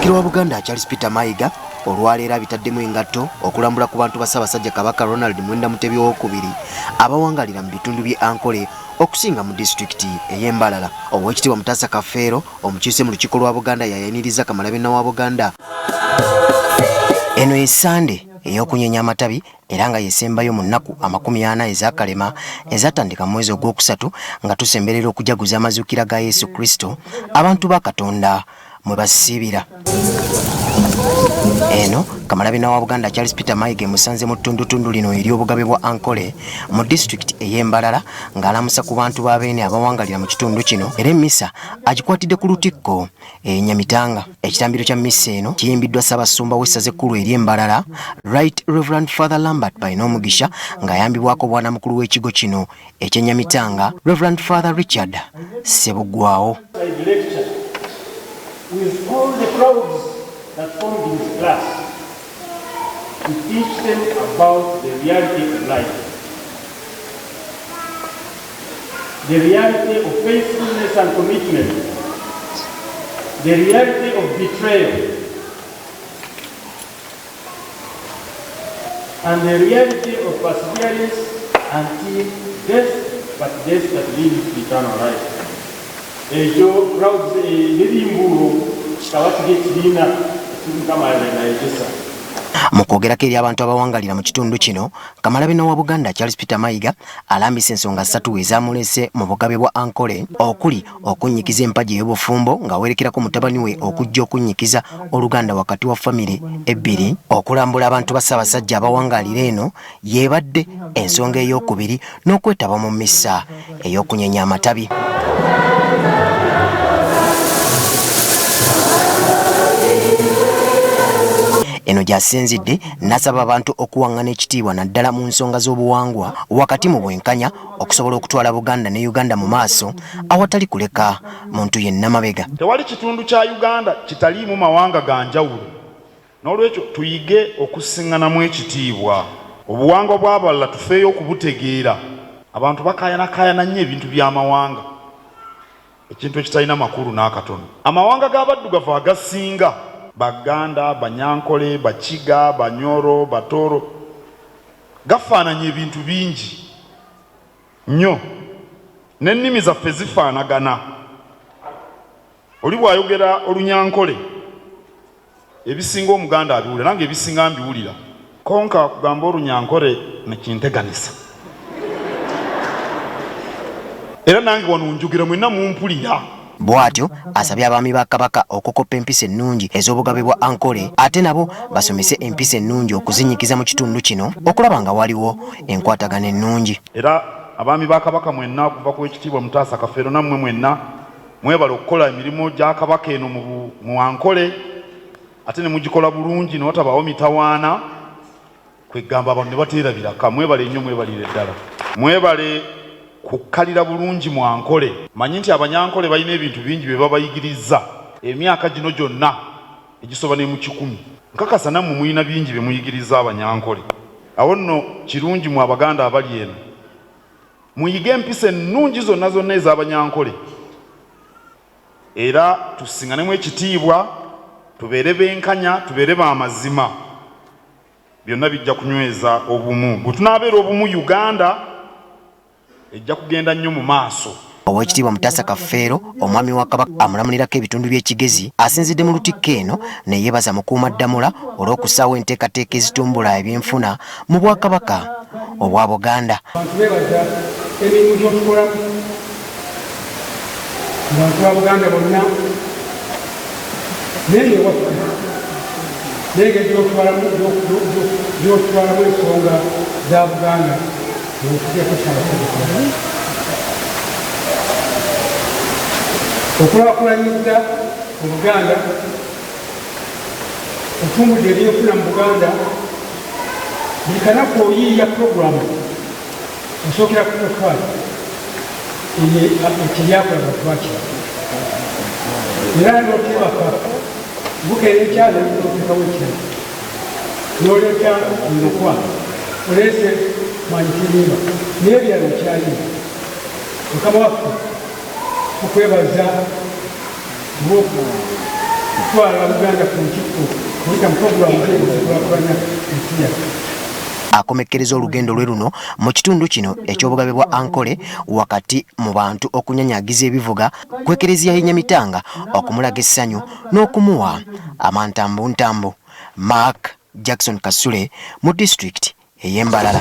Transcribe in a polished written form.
Katikkiro wa Buganda Charles Peter Mayiga olwaleero abitaddemu engatto okulambula ku bantu ba Ssaabasajja Kabaka Ronald Mwenda Mutebi owokubiri abawangalira mu bitundu by'e Ankole okusinga mu disitulikiti ey'e Mbarara. Oweekitiibwa Mutaasa Kafeero omukiise mu Lukiiko lwa Buganda yayaniriza Kamalabyonna wa Buganda. Eno ye Ssande ey'okunyenya amatabi era nga yesembayo mu nnaku 40 ezakalema ezatandika mu mwezi ogwokusatu nga tusemberera okujaguza amazuukira ga Yesu Kristo abantu ba Katonda mwe basiibira. Eno Kamalabyonna wa Buganda Charles Peter Mayiga emusanze mu ttundutundu lino ery'obugabe bwa Ankole mu disitulikiti ey'e Mbarara ng'alamusa ku bantu ba Beene abawangalira mu kitundu kino era emmisa agikwatidde ku lutikko e Nyamitanga. Ekitambiro kya mmisa eno kiyimbiddwa Ssaabasumba w'essaza ekkulu ery'e Mbarara Right Reverend Father Lambert Bainomugisha ng'ayambibwako bwanamukulu w'ekigo kino eky'e Nyamitanga Reverend Father Richard Ssebugwawo. With all the crowds that formed his class, to teach them about the reality of life, the reality of faithfulness and commitment, the reality of betrayal, and the reality of perseverance until death, but death that leads to eternal life. Ekyo crowds n'ebimbuuro kikaba kiri ekibiina eki Mukama yaabaire naayegyesa. Mu kwogerako eri abantu abawangalira mu kitundu kino, Kamalabyonna wa Buganda Charles Peter Mayiga alambise ensonga ssatu ezaamulese mu bugabe bwa Ankole okuli okunnyikiza empagi ey'obufumbo ng'awerekerako mutabani we okujja okunnyikiza oluganda wakati wa famire ebbiri, okulambula abantu ba Ssaabasajja abawangaalira eno y'ebadde ensonga ey'okubiri n'okwetaba mu mmisa ey'okunyenya amatabi. Eno gy'asinzidde n'asaba abantu okuwang'ana ekitiibwa naddala mu nsonga z'obuwangwa wakati mu bwenkanya okusobola okutwala Buganda ne Uganda mu maaso awatali kuleka muntu yenna mabega. Tewali kitundu kya Uganda kitaliimu mawanga ga njawulo, n'olwekyo tuyige okussinganamu ekitiibwa. Obuwangwa bw'abalala tufeeyo okubutegeera. Abantu bakaayanakaayana nnyo ebintu by'amawanga, ekintu ekitalina makulu n'akatono. Amawanga g'abaddugavu agasinga, Baganda, Banyankole, Bakiga, Banyoro, Batoro, gafaananya ebintu bingi nnyo. N'ennimi zaffe zifaanagana. Oli bw'ayogera Olunyankole, ebisinga Omuganda abiwulira, nange ebisinga mbiwulira. Konka kugamba Orunyankore nikinteganisa. Era nange wano njogera mwenna mumpulira. Bw'atyo asabye abaami ba Kabaka okukoppa empisa ennungi ez'obugabe bwa Ankole ate nabo basomese empisa ennungi okuzinyikiza mu kitundu kino okulaba nga waliwo enkwatagana ennungi. Era abaami ba Kabaka mwenna okuva ku Wekitiibwa Mutaasa Kafeero nammwe mwenna mwebale okukola emirimu gya Kabaka eno mu Ankole ate ne mugikola bulungi ne watabaawo mitawaana, kwegamba abantu ne bateerabiraka. Mwebale nnyo, mwebalire ddala. Mwebale kukkalira bulungi mu Ankole. Mmanyi nti Abanyankole balina ebintu bingi bye babayigirizza emyaka gino gyonna egisoba ne mu kikumi. Nkakasa nammwe mulina bingi bye muyigirizza Abanyankole. Awo nno kirungi mwe Abaganda abali eno muyige empisa ennungi zonna zonna ez'Abanyankole era tussiŋŋanemu ekitiibwa, tubeere benkanya, tubeere ba mazima. Byonna bijja kunyweza obumu. Bwe tunaabeera obumu Uganda ejja kugenda nnyo mu maaso. Oweekitiibwa Mutaasa Kafeero, omwami wa Kabaka amulamulirako ebitundu by'e Kigezi asinzidde mu Lutikko eno ne yeebaza Mukuumaddamula olw'okussaawo enteekateeka ezitumbula ebyenfuna mu Bwakabaka obwa Buganda. Abantu beebaza emirimu gy'otukolamu mu bantu ba Buganda bonna naye ewaffe n'engeri gy'otwalamu ensonga za Buganda ng'otugyeko Ssaabasajja Kabaka. Okulaakulanyizza Obuganda, otumbudde ebyenfuna mu Buganda, buli kanaku oyiiya pulogulaamu osookera ku toffaali ekiryakola batwakira era noteebaka bukeera ekyalo noteekawo ekirala noleeta ndokwa oleese mwanyi terimba n'ebirala okyalina. Mukama waffe tukwebaza Kutwala Buganda ku ntikko kuyita mu puroguramu ezikulakulanya ensi yaffe. Akomekkereza olugendo lwe luno mu kitundu kino eky'obugabe bwa Ankole wakati mu bantu okunyanyagiza ebivuga ku Ekereziya y'e Nyamitanga okumulaga essanyu n'okumuwa amantambuntambu. Mark Jackson Kasule mu disitulikiti ey'e Mbarara.